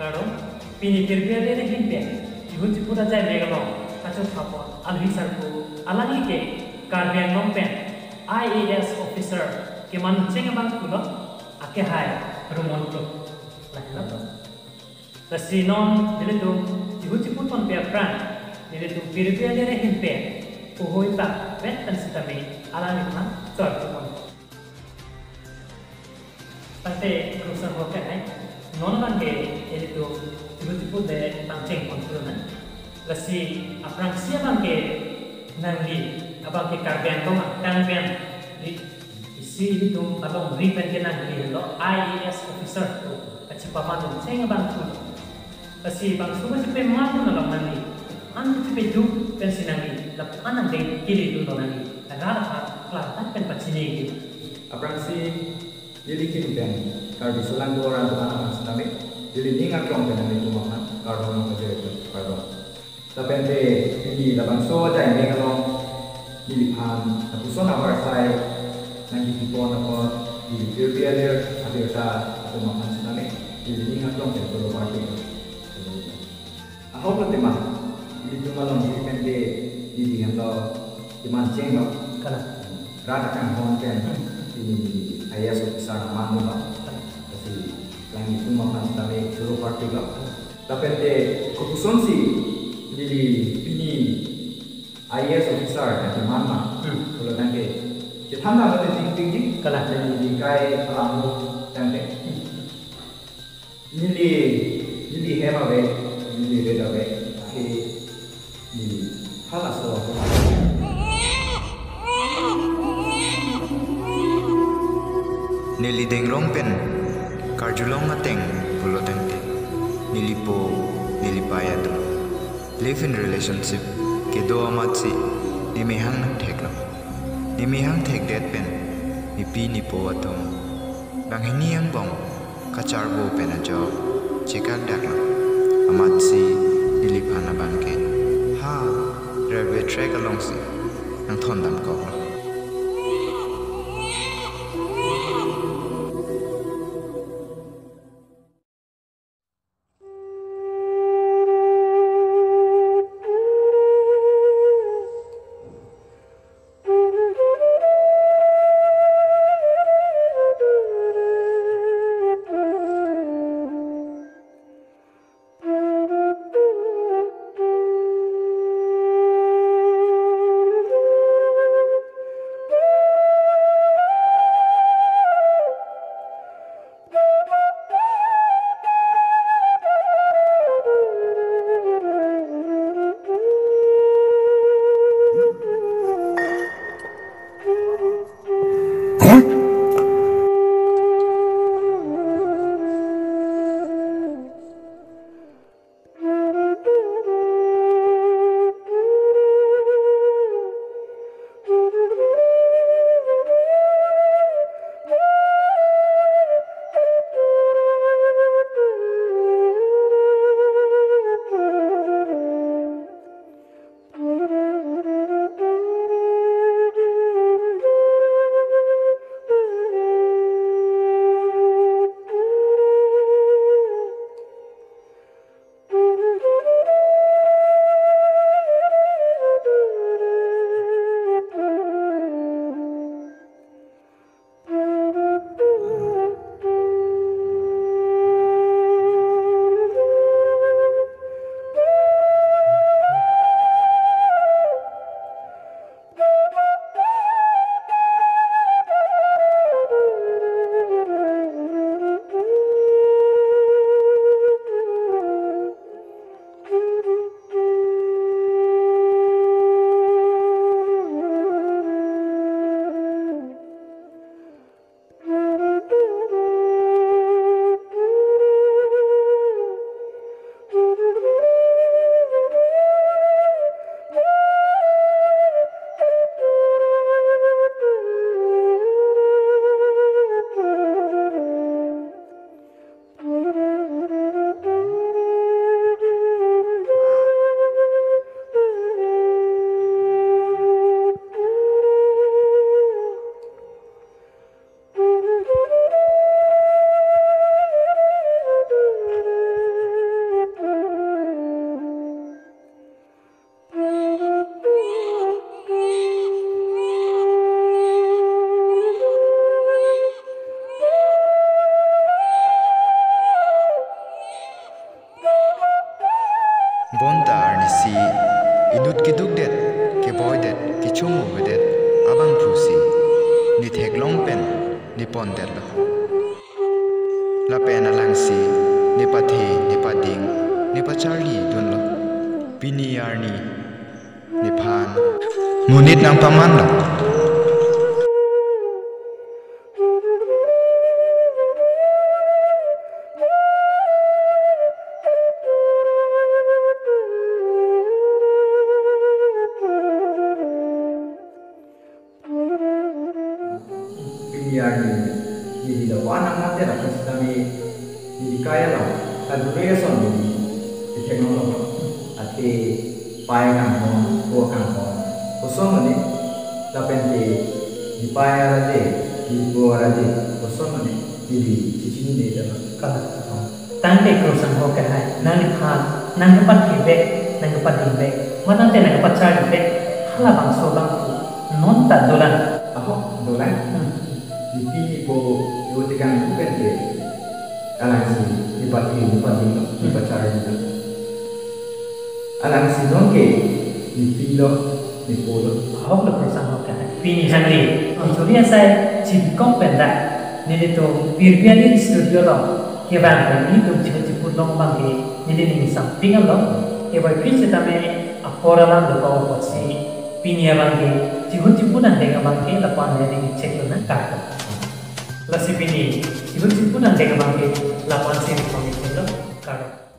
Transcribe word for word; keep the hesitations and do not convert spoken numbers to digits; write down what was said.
Kardom, pini Karbi Area Day ahin pen, ihut chiput ajai mek along, kachot thapon, alhi sarpo, alangli ke, Karbi Anglong pen, I A S officer, keman cheng abang pulo, ake hai, Rumon Kro. Lahelo. Lasi non, nelitum, ihut chiput ponpe aphrang, nelitum Karbi Area Day ahin pen, puhoi ta, vet pen sitame, alangliphan, chor chupon. Tangte krungsar ho ke hai, non abang ke ilitum chibut chibut le pangcheng pon thu na. Lasi aphrangsi abang ke nangli, abang ke Karbi Anglong atang pen, i- isi ilitum alongri pen ke nangli lo I A S officer tu, kachipaman cheng abang tu. Lasi bangso kachipaman along nangli, an kachipaduk pensi nangli, lapu-an angdeng kili tu lo nangli, laga laha, klardak pen pachini ke. Aphrangsi, neli kin pen, Karbi Solang Doran doan aphan sitame, neli ning aklong pen nanglitum aphan, kardom nangpajir, kardom. Lapen te, neli labangso ajai mek along, neliphan, lapuson avarsai, nangkipipon apot, neli Karbi Area Day abirta atum aphan sitame, neli ning aklong pen choro party. Ahok lo tema, ilitum alongri pen ke neli henlo keman cheng lo. Kalang. Rat akanghon pen, neli I A S officer nangman lo. Kalang. Lasi alanglitum aphan sitame choro party lo. Lapen te kopusonsi neli pini I A S officer nangkeman ma. Hmm. Pulo tangte, chethan dam mati ding ding ding. Kalang. Neli kai alam lo tangte. Hmm. Neli, neli hem ave, neli red ave, ake neli halaso ave. Neli dengrong pen, karjulong ateng pulo tangte, neli po, neli pai atum. Live in relationship, kedo amatsi, nemehang nangthek lo. Nemehang thekdet pen, nepi nepo atum. Banghini angbong, kacharbo pen ajok, chekakdak lo. Amatsi, neliphan abang ke. Ha, railway track alongsi, nangthon damkok lo. Long pen ne pondetlo. Lapen alangsi ne pathe, ne pading, ne pacharli dunlo. Pini arni nephan monit nangpamanlo. Pini arni neli lapu-an nangmate ra pusitame neli kai alam ta dure ason neli ketheknong lo. Athe pei kanghon, po kanghon, kosonlo ne, lapen ke nepei arat de, nepo arat de, kosonlo ne, neli chechinine dam. Kalang. Tangte Kro Sangho kehai, nangphan, nangkepathevek, nangkepadingvek, mate nangkepacharlivek, halabangso abang pu non ta dolang. Aho, dolang. Hmm. Nepi nepo, yo tekang pu pen ke, alangsi nepathe, nepadinglo, Hmm. nepacharlilo. Alangsi non ke nepilo, nepolo. Ahok lo Kro Sangho kehai. Pini sangli, Anjali asai chibikok pen dak nelitum Pirpi Aling studio along kevang pen nelitum chihut chipudun abang ke neli ning samping along. Kevangpi setame apor alam do apotsi pini abang ke chihut chipudun angdeng abang ke lapu-an neli cheklo nang karto. Lasi pini chihut chipudun angdeng abang ke lapu-ansi neli cheklo karto.